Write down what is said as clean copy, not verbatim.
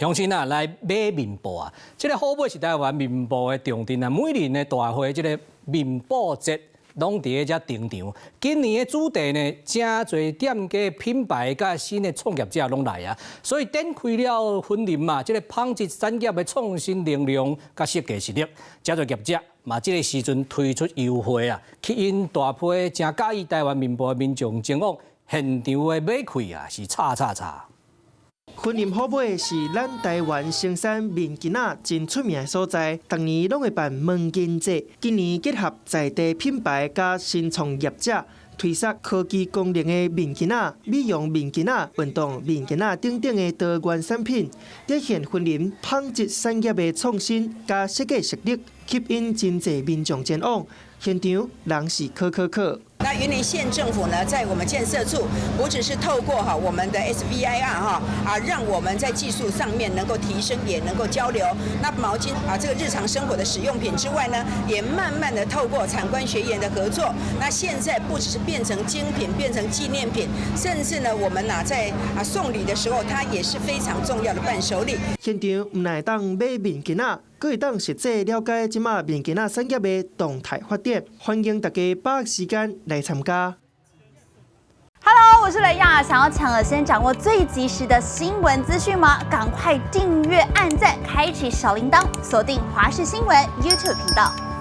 鄉親啊，來買面布啊！這个好買是台灣面布的重鎮啊，每年的大會，這个面布節攏佇咧遮登場。今年的主題呢，誠濟店家品牌佮新的創業者攏來啊，所以展開了雲林嘛，這个紡織產業的創新能量佮設計實力，誠濟業者嘛，這个時陣推出優惠啊，吸引大批誠佮意台灣面布的民眾前往現場的買氣啊，是炒炒炒。雲林虎尾是咱台灣生產面巾仔真出名的所在，逐年攏會辦毛巾節。今年結合在地品牌佮新創業者，推出科技功能的面巾仔、美容面巾仔、運動面巾仔等等的多元產品，展現雲林紡織產業的創新佮設計實力，吸引真濟民眾前往。現場人是可可可。那雲林縣政府呢，在我們建設處，不只是透過哈我們的 SBIR 哈啊，讓我們在技術上面能夠提升，也能夠交流。那毛巾啊，這個日常生活的使用品之外呢，也慢慢的透過產官學研的合作，那現在不只是變成精品，變成紀念品，甚至呢，我們啊在啊送禮的時候，它也是非常重要的伴手禮。現場毋但會當買面巾仔，閣會當實際了解這馬面巾仔產業的動態發展，歡迎大家把握時間來參加。 Hello，我是雷亞，想要搶了先掌握最及時的新聞資訊嗎？趕快訂閱、按讚、開啟小鈴鐺，鎖定華視新聞 YouTube 頻道。